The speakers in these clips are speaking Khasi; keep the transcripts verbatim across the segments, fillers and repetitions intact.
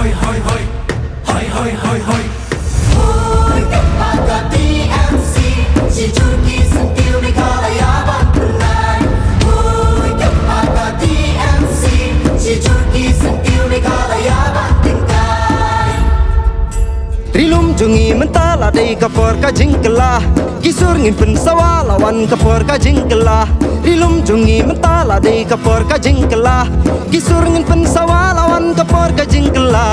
Hoi, hoi, hoi. Hoi, hoi, hoi, hoi. Hoi, ka pa ka T M C, shi jur ki syntiew Meghalaya ban pynlait. Hoi, ka pa ka T M C, shi jur ki syntiew Meghalaya ban pynlait. Ri lum jong ngi mynta la dei ka por ka jingkylla. Ki sur ngin pynsawa la wan ka por ka jingkylla. Ri lum jong ngi mynta la dei ka por ka jingkylla. Ki sur ngin pynsawa la wan ka por ka jingkylla.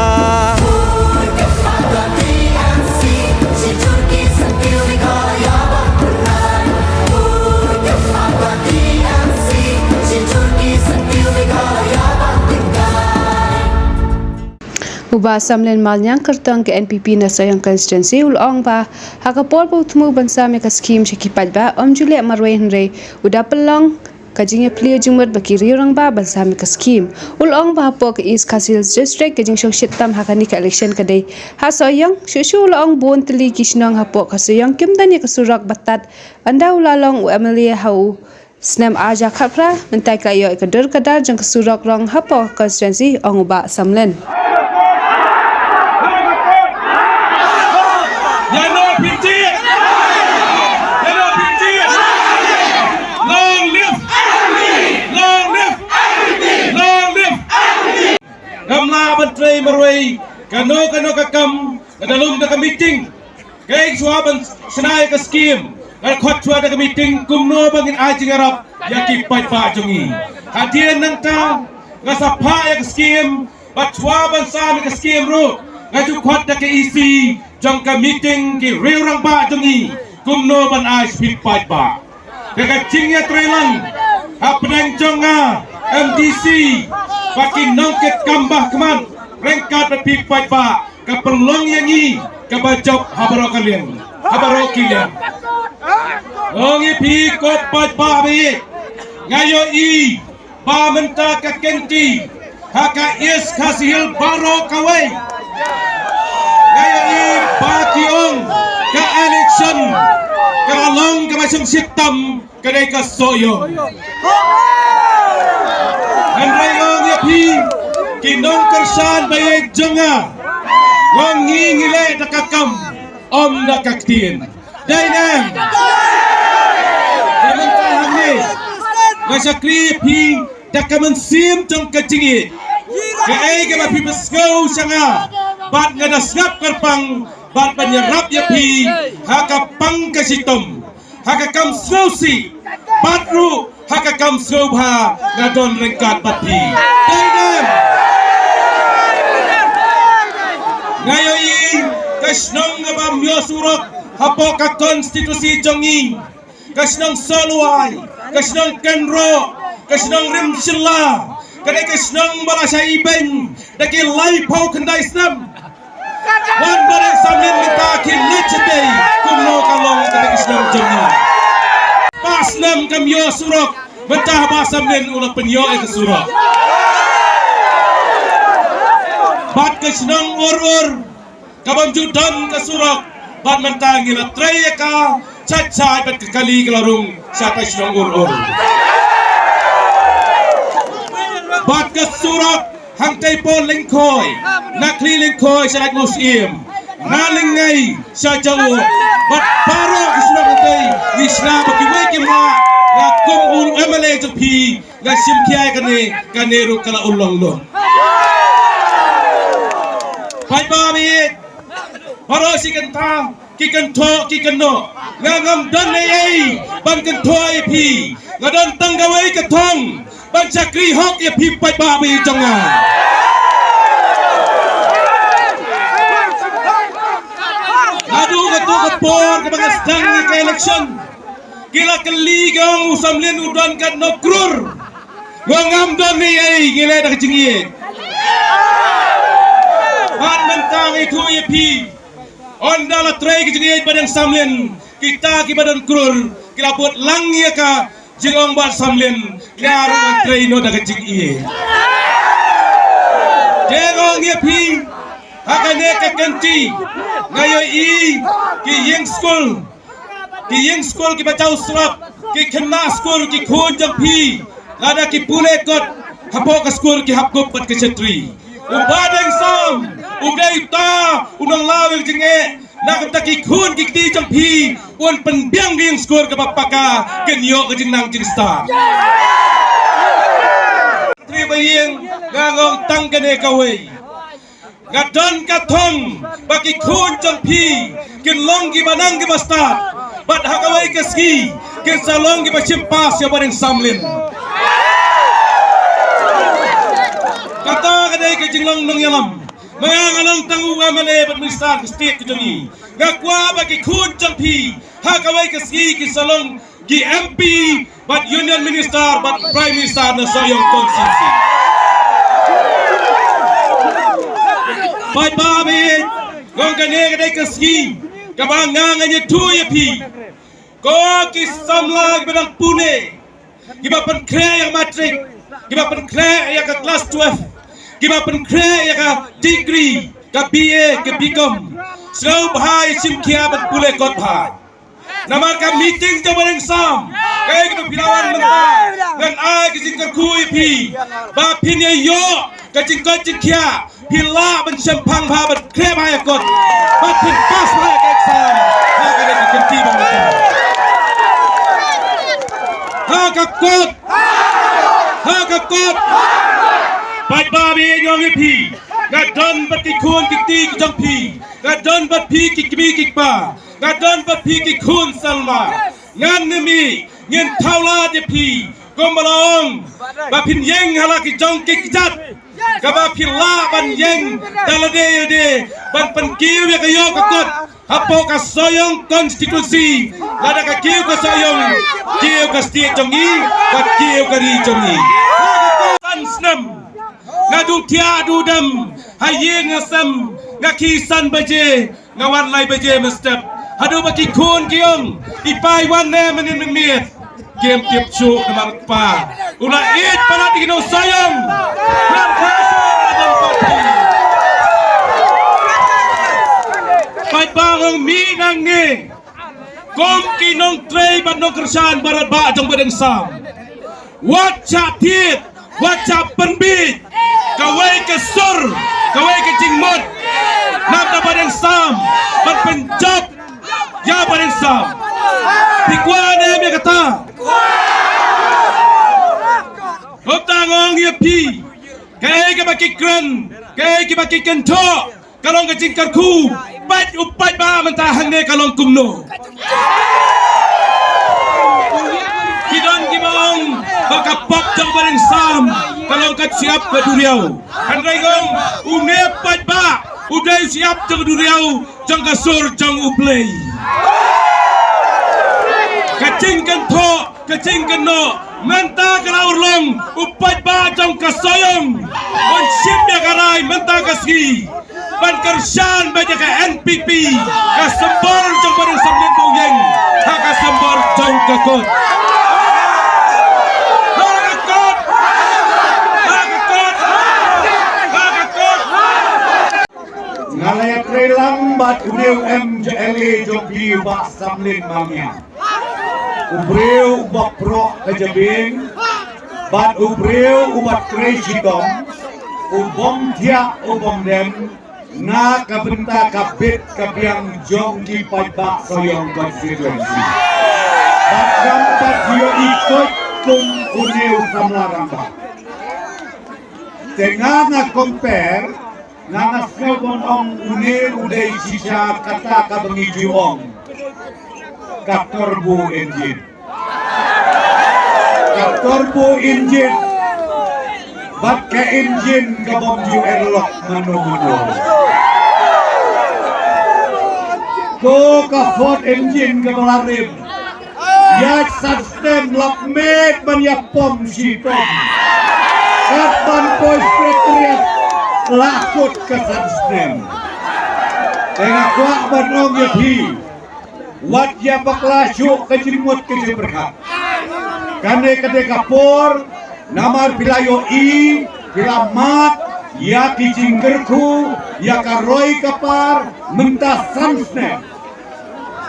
U Bah Samlin Malniang, kyrtong ka N P P na Sohiong constituency, u la ong ba ha ka por ba u thmu ban sam ïa ka skhim sha ki paidbah, ym ju leh marwei, hynrei u da pynlong ka jingïaphylliew jingmut bad ki riew rangbah ban sam ïa ka skhim. U la ong ba hapoh ka East Khasi Hills District, ka jingshongshit tam ha kane ka election ka dei ha Sohiong. Shuh shuh u la ong bun tylli ki shnong hapoh ka Sohiong kim don ïa ka surok bad tad ynda u la long u M L A ha u snem ar hajar khatphra, mynta ki la ïoh ïa ka dur ka dar jong ka surok rong hapoh ka constituency, ong u Bah Samlin. Ïa no pynjit? Ïa no pynjit? Long live! Long live! Long live! Ngam lah ban trei marwei kano kano ka kam, nga da lum da ka meeting. Kaei shuwa ban shna ïa ka skhim, nga khot shuwa da ka meeting kumno ba ngin ai jingïarap ïa ki paidbah jong ngi. Hadien nangta nga sa phah ïa ka skhim, bad shuwa ban sam ïa ka skhim ruh nga ju khot da ka E C jong ka meeting ki riew rangbah jong ngi kumno ban ai sha phi paidbah. Ka ka jingïatreilang hapdeng jong nga, M D C, bad ki nongkitkam bah khmat, ryngkat bad phi paidbah, ka pynlong ïa ngi kaba jop ha baroh ka liang, ha baroh ki liang. Ong ïa phi ko paidbah ba ïeit, nga ïohi ba mynta ka kynti ha ka East Khasi Hills baroh kawei. Nga ïohi ba ki ong ka election ka la long kaba shongshit tam, ka dei ka Sohiong. Hynrei ong ïa phi ki nongkyrshan ba ïeit jong nga, ong ngi ngi leh da ka kam, ym da ka ktien. Dei ne em? Te mynta hangne nga shakri ïa phi da ka mynsiem jong ka jingïeit. Kaei kaba phi pynsngew sha nga, bad nga da sngap kyrpang bad ban ïarap ïa phi ha ka pang ka shitom, ha ka kam sngewsih, bad ruh ha ka kam sngewbha nga don ryngkat bad phi. Dei ne em? Nga ïohi ka shnong kaba ym ïoh surok hapoh ka constituency jong ngi, ka shnong Sohluwai, ka shnong Kynroh, ka shnong Rimshilla, ka dei ka shnong ba la shah ibeiñ da ki laiphew khyndai snem. Wan ba dang samlin mynta ki leit shatei kumno ka long ka dei ka shnong jong ngi. Phra snem kam ïoh surok, mynta ba samlin u la pynïoh ïa ka surok. Bad ka shnong Urur, kaba ym ju don ka surok, bad mynta ngi la trei ïa ka, shait shait bad ka kali ka la rung sha ka shnong Urur. Bad ka surok hangtei por Lyngkhoi, na Khlieh Lyngkhoi sha Laitumkhrah, na Lyngngai sha Jawoh, bad baroh ki surok hangtei ngi shna bad kiwei kim lah, nga kum u M L A jong phi nga shim khia ïa kane, kane ruh ka la urlong noh. Paidbah ba ïeit, baroh shi kynta ki kynthoh ki kynnoh. Nga ngam don ei ei ban kynthoh ïa phi. Nga don tang kawei ka thong, ban shakri hok ïa phi paidbah ba ïeit jong nga. Naduh kato ka por kaba nga sdang ïa ka election, ki la kylli ki ong u samlin u don katno klur. Nga ngam don ei ei, ngi leh da ka jingïeit. Bad mynta nga ïathuh ïa phi, ynda la trei ka jingïeit ba dang samlin, kita kiba don klur ki la bud lang ïa ka jingong bad samlin, nga ruh nga trei noh da ka jingïeit. Te nga ong ïa phi, ha kane ka kynti nga ïohi ki ïing skul, ki ïing skul kiba jaw slap, ki khynnah skul, ki khun jong phi, lada ki pule kot hapoh ka skul ki hap kup bad ka shatri. U Bah Deng Soh U Blei uta u nang law ïa ka jingeh. Na ka bynta ki khun ki kti jong phi, un pynbiang ka ïing skur kaba paka, kin ïoh ka jingnang jingstad. Tri ba ïing, nga ngong tang kane kawei. Nga don ka thong ba ki khun jong phi kin long kiba nang kiba stad, bad ha kawei ka sngi kin sa long kiba shim pass ïa Bah Samlin. Kata ka dei ka jinglong nongïalam. Ma nga, nga long tang u M L A bad minister ka state ka jong ngi. Nga kwah ba ki khun jong phi ha kawei ka sngi kin sa long ki M P bad Union Minister bad Prime Minister na Sohiong constituency. Paidbah, ngong kane ka dei ka sngi kaba nga ngan ïathuh ïa phi. Ko ki samla kiba dang pule, kiba pynkhreh ïa ka matric, kiba pynkhreh ïa ka class twelve, kiba pynkhreh ïa ka degree, ka B A, ka B Com. Sngewbha ïa shim khia ban pule kot bha. Namar ka meeting jong Bah Sam, kaei kaba phi la wan mynta, ngan ai ka jingkyrkhu ïa phi ba phin ïa ïoh ka jingkoit jingkhiah, phi lah ban shemphang bha, ban khreh bha ïa kot, ban phin pass bha ïa ka exam. Ha kane ka kynti ba mynta, ha ka kot, ha ka kot. Paidbah, ïa ong ïa phi, nga don bad ki khun ki kti ki jong phi, nga don bad phi ki kmie ki kpa, nga don bad phi ki khun samla. Ngan ne mih, ngin thaw lad ïa phi, kumba la ong, ba phin ïeng ha la ki jong ki kjat, kaba phi lah ban ïeng da lade lade ban pynkiew ïa ka ïoh ka kot hapoh ka Sohiong constituency. Lada ka kiew ka Sohiong, kiew ka state jong ngi, ka kiew ka ri jong ngi. San snem nga duh thiah duh dem ha ïing ha sem, nga khie san baje, nga wan lai baje mynstep. Haduh ba ki khun ki ong, i pa i wan ne mynnin mynmiet. Kim tip shuh namar kpa u la ïeit palat ïa ki nong Sohiong. Ngan kha shuh ïa ka dang pat. Paidbah, ngong mih nangne kum ki nongtrei bad nongkyrshan baroh ba jong Bah Sam. Wat shah thied, wat shah pynbiej kawei ka sur, kawei ka jingmut na ka bynta Bah Sam, ban pynjop ïa Bah Sam. Phi kwah ne em ïa kata? Kumta nga ong ïa phi, kaei kaba ki kren, kaei kaba ki kynthoh, ka long ka jingkyrkhu. Peit u paidbah mynta hangne ka long kumno. Ki don kiba ong ba ka pop jong Bah Sam ka long ka shyiap ka duriaw. Hynrei nga ong, une u paidbah u dei u shyiap jong ka duriaw jong ka sur jong U Blei. Ka jingkynthoh, ka jingkynnoh, mynta ka la urlong, u paidbah jong ka Sohiong un shim ïa ka rai mynta ka sngi ban kyrshan bad ïa ka N P P, ka symbol jong Bah Samlin ba u ïeng ha ka symbol jong ka kot. Ha ka kot! Ha ka kot! Ha ka kot! Nga la ïatrei lang bad une u M L A jong phi, u Bah Samlin Malngiang. U briew uba proh ka jabieng, bad u briew uba trei shitom, u bym thiah u bym dem na ka bynta ka bit ka biang jong ki paidbah Sohiong constituency. Bad ngam pat ïohi koit kum une u samla rangbah. Te nga, nga compare, nga, nga sngew ban ong une u dei shisha kata kaba ngi ju ong ka turbo engine. Ka turbo engine bad ka engine ka bym ju airlock mano mano. Ko ka Ford engine kaba la rim, ïaid san snem la pmet ban ïa pom shitom. Kat ban poi Secretariat la kut ka san snem. Te nga kwah ban ong ïa phi, wat ïa bakla shuh ka jingmut ka jingpyrkhat. Kane ka dei ka por, namar phi la ïohi, phi la mad ïa ki jingkyrkhu, ïa ka roi ka par mynta san snem.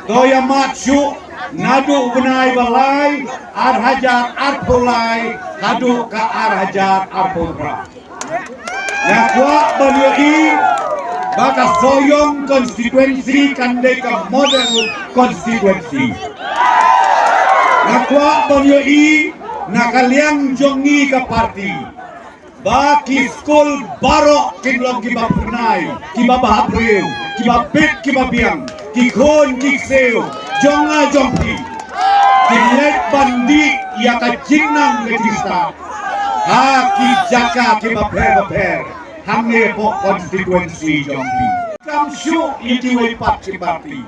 To ïa mad shuh naduh u bnai ba lai, ar hajar arphew lai haduh ka ar hajar arphew phra. Nga kwah ban ïohi ba ka Sohiong constituency kan dei ka model constituency. Nga kwah ban ïohi na ka liang jong ngi ka party ba ki skul baroh kin long kiba pynai, kiba bhabriew, kiba bit, kiba biang, ki khun ki ksiew jong nga jong phi kin leit ban dih ïa ka jingnang ka jingstad ha ki jaka kiba pher bapher hangne hapoh constituency jong phi. Kam shuh ïa kiwei pat ki party.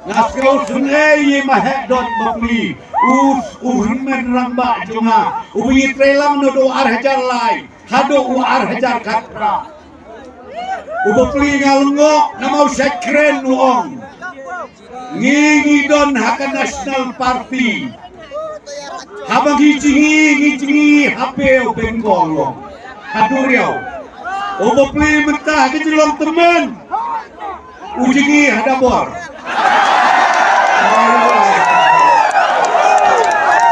Nga sngew sngewsynei ïa i Maheh Don Bapli, u, u hynmen rangbah jong nga, uba ïatrei lang naduh u ar hajar lai haduh u ar hajar khatphra. U Bapli nga lyngngoh namar u shait kren, u ong, ngi, ngi don ha ka National Party. Haba ngi jngi, ngi jngi ha Bay of Bengal, u ong, ha duriaw. U Bapli mynta ha ka jinglong tymmen u jngi ha Dabor.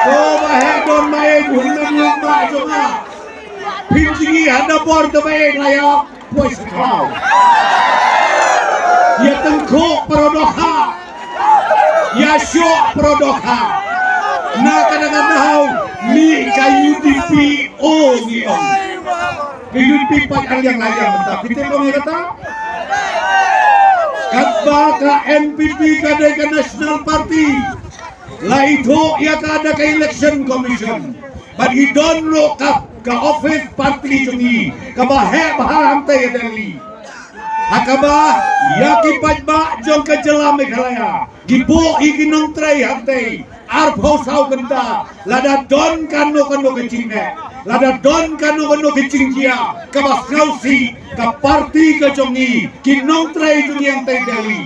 Ko Maheh Don Bapli, u hynmen rangbah jong nga, phin jngi ha Dabor te ba ïeng la ïa poi sa khlaw, ïa tyngkhuh para dohkha, ïa shoh para dohkha. Na kata ka daw mih ka U D P, o ngi ong. Ka U D P pat ar liang lai liang mynta, phi tip ong ïa kata? Katba ka N P P ka dei ka National Party, la ithuh ïa ka da ka Election Commission, bad i don ruh ka, ka office party jong i kaba heh bha hangtei ha Delhi, ha kaba ïa ki paidbah jong ka jylla Meghalaya ki buh ïa ki nongtrei hangtei arphew saw kynta. Lada don kano kano ka jingeh, lada don kano kano ka jingjia kaba sngewsih, ka party ka jong i, ki nongtrei jong i hangtei Delhi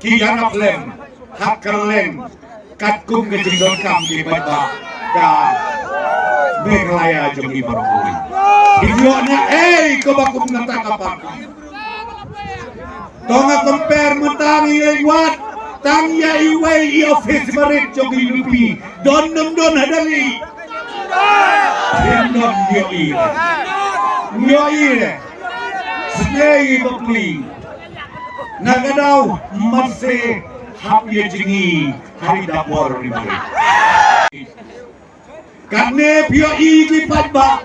ki ïarap lem ha kylleng katkum ka jingdonkam ki paidbah ka Meghalaya jong i baroh kawei. Ki ïoh na ei kaba kum kata ka party. To nga compare mynta ngi leit wad tang ïa iwei i office barit jong i U D P, don nym don ha Delhi? Ym don. Ïohi, ïohi. Sngewbha pli. Na ka daw, marse hap ïa jngi ha ri Dabor ri mari. Katne phi ïohi ki paidbah,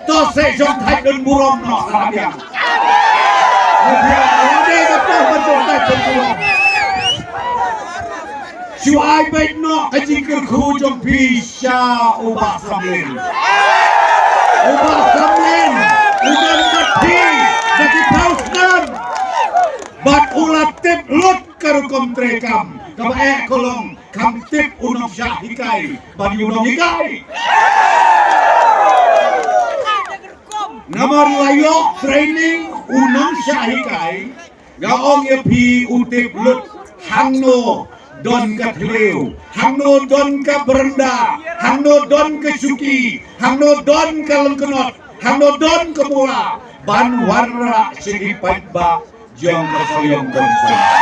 to se jong thait don burom noh ka biang. Ka biang, ong dei ka to ban jong thait don burom. Shu ai beit noh ka jingkyrkhu jong phi sha u Bah Samlin. U Bah Samlin u don bad phi da ki phew snem. Bad u la tip lut ka rukom treikam kaba eh ka long, kham tip u nongshah hikai bad u nonghikai. Namar la ïoh training u nongshah hikai. Nga ong ïa phi, u tip lut hangno don ka thliew, hangno don ka baranda, hangno don ka shuki, hangno don ka lyngknot, hangno don ka mula ban wanrah sha ki paidbah jong ka Sohiong constituency.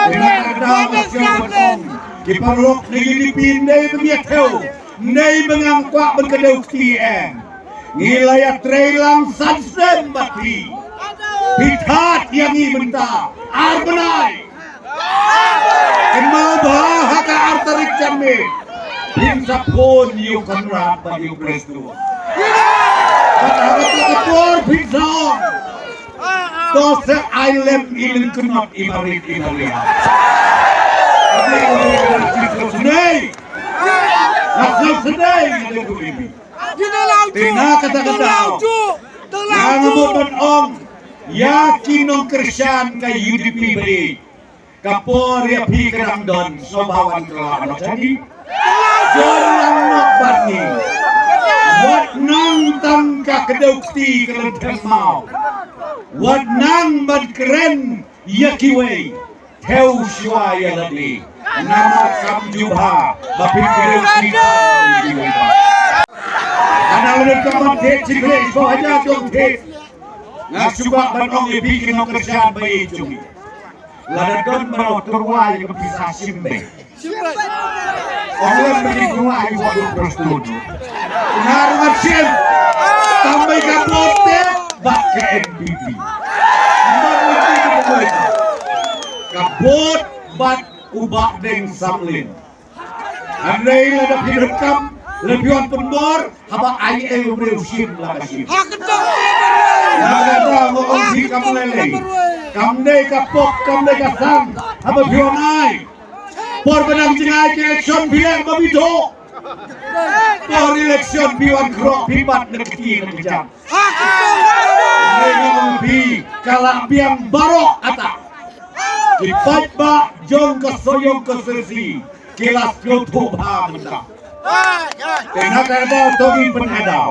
Ina ka daw nga sngewbha ban ong, ki paralok na U D P, ym dei ba ngi ïa thew, ym dei ba ngi kwah ban kdew kti, em. Ngi la ïa trei lang san snem bad phi. Phi thad ïa ngi mynta ar bnai. Kynmaw ba ha ka ar tarik janmiet phin sa phone ïa u Conrad bad ïa u Prestone. Bad ha kata ka por phin sa ong, to se ai lem i lyngknot i barit i baria. Nga sngewsynei, nga sngewsynei, nga dei u M P. Te na kata ka daw nga mut ban ong ïa ki nongkyrshan ka U D P ba ïeit, ka por ïa phi ka dang don, sngewbha wan kylla noh sha ngi. Don lang noh bad ngi. Wat nang tang ka kdew kti ka lynter maw. Wat nang ban kren ïa kiwei. Thew shuwa ïa lade. Namar kam jubha ba phin kdew kti. Hana lade ka ban thied shi khleh shiphew hajar dong thied. Nga shu kwah ban ong ïa phi ki nongkyrshan ba ïeit jong ngi. Lada don ba la tyrwa ïa ka pisa shim beit. Ong lem ba ki tyrwa ïa ka pisa. Nga ruh ngan shim. Ka bot te bad ka N P P. Ka bot bad u Bah Deng Samlin. Hynrei lada phi donkam, lada phi wan pynbor, haba ai ei u briew shim la ka shim. Lada nga ong phi kam lei lei. Kam dei ka pop, kam dei ka sang. Haba phi wan ai. Por ba dang jngai ka election phi leh ba phi thoh. Por election phi wan khroh phi bat na kti na kjang. Nga ong phi ka la biang baroh kata. Ki paidbah jong ka Sohiong constituency ki la sngewthuh bha mynta. Te na ka daw to ngin pynadaw.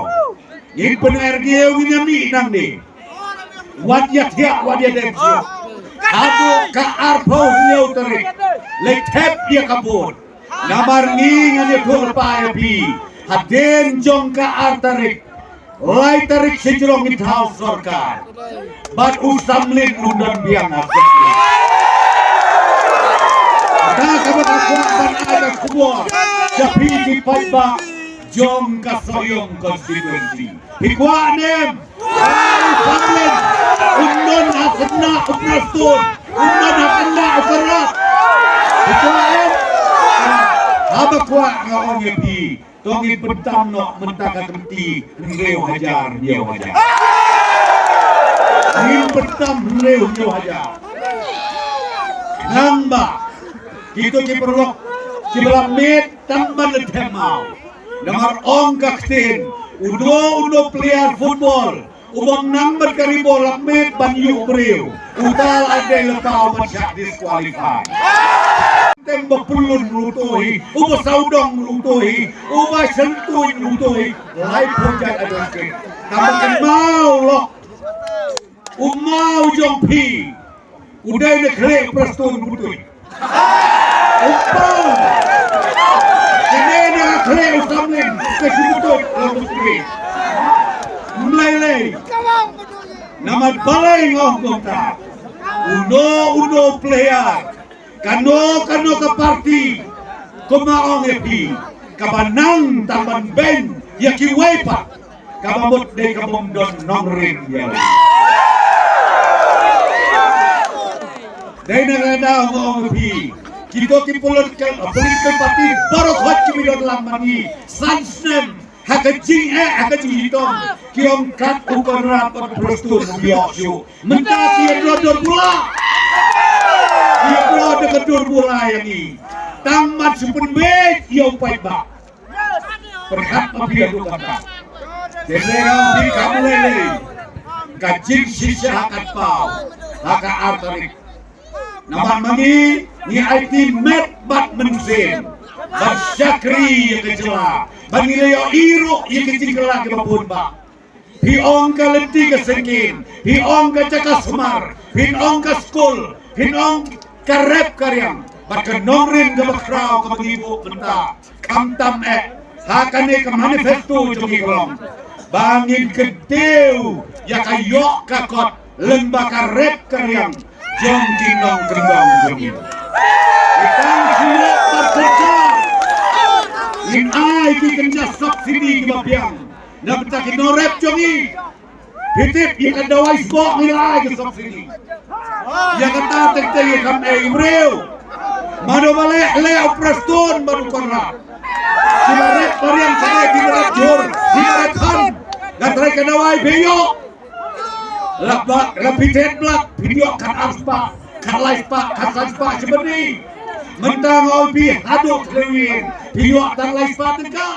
Ngin pynergiau ngin ïa mih nangne. Wat ïa thiah wat ïa dem shuh. Haduh ka arphew hynñiew tarik. Leit thep ïa ka vote. Namar ngi ngan ïathuh lypa ïa phi. Hadien jong ka ar tarik. Lai tarik shi jrong ngi thaw sorkar. Bad u Samlin u don biang ha sorkar. Kata kaba nga kwah ban ai ka khubor sha phi ki paidbah jong ka Sohiong constituency. Phi kwah ne em? Kwah u Samlin. Un don ha khynnah u Prestone. Un don ha khynnah u Conrad. Phi kwah ne em? Haba kwah nga ong ïa phi. To ngin pyntam noh mynta ka kynti hynriew hajar hynñiew hajar. Ngin pyntam hynriew hynñiew hajar. Nangba kito ki paralok kiba la miet tang ban leit them maw. Namar ong ka ktien, uno uno player football u bym nang bad ka ri bol la miet ban ïuh briew. Uta la dei lypa u ban shah disqualify. Teng ba pynlun ruh uto hi, uba sawdong ruh uto hi, uba shentuin ruh uto hi. Laiphew jait adon kit. Tang ba kynmaw lok. U maw jong phi u dei na khlieh u Prestone u butut. U paw. Kane na khlieh u Samlin ka shi butut la butut. Mlei lei. Namar balei nga ong kumta. Uno uno player. Kano kano ka parti, kumba ong ïa phi, kaba nang tang ban beiñ ïa kiwei pat, kaba mut dei kaba ym don nongrim ïa u. Dei na ka daw nga ong ïa phi, kito ki political, political party baroh khoit kiba ïadon lang ma ngi san snem, ha ka jingeh, ha ka jingshitom, ki ong kat u Conrad bad u Prestone u ïoh shuh. Mynta ki ïa dur bula. Ki ïa dur da ka dur bula ïa ngi. Tang ban shu pynbeit ïa u paidbah. Pyrkhat ma phi ïa u kata. Te lei nga phi kam lei lei. Ka jingshisha ha ka paw. Ha ka ar tarik. Namar ma ngi ngi aiti met bad mynsiem. Ban shakri ïa ka jylla. Ban ngi la ïohi ruh ïa ka jingkylla kaba bun bah. Phi ong ka lynti ka syngkien, phi ong ka jaka sumar, phi ong ka skul, phi ong ka rep ka riang, bad ka nongrim kaba khraw kaba ngi buh mynta. Khamtam eh ha kane ka manifesto jong ngi ka long ba ngin kyntiew ïa ka ïoh ka kot lyngba ka rep ka riang jong ki nongkyndong jong ngi. Ngi tang shu ïoh bad sorkar, ngin ai ki kynja subsidy kiba biang. Na bynta ki nongrep jong ngi. Phi tip ïa ka dawai sboh ngi la ai ka subsidy. Ïa kata teng teng ïa kam ei briew. Mano ba leh leh u Prestone bad u Conrad. Ki la rep mariang ka dei ki la rep jhur, ki la rep phan. Nga trai ka dawai phi ïoh. La ba la phi thet blat phi ïoh khat ar spah, khat lai spah, khat san spah shi bynta. Mynta nga ong phi haduh khlewin phi ïoh tang lai spah tyngka.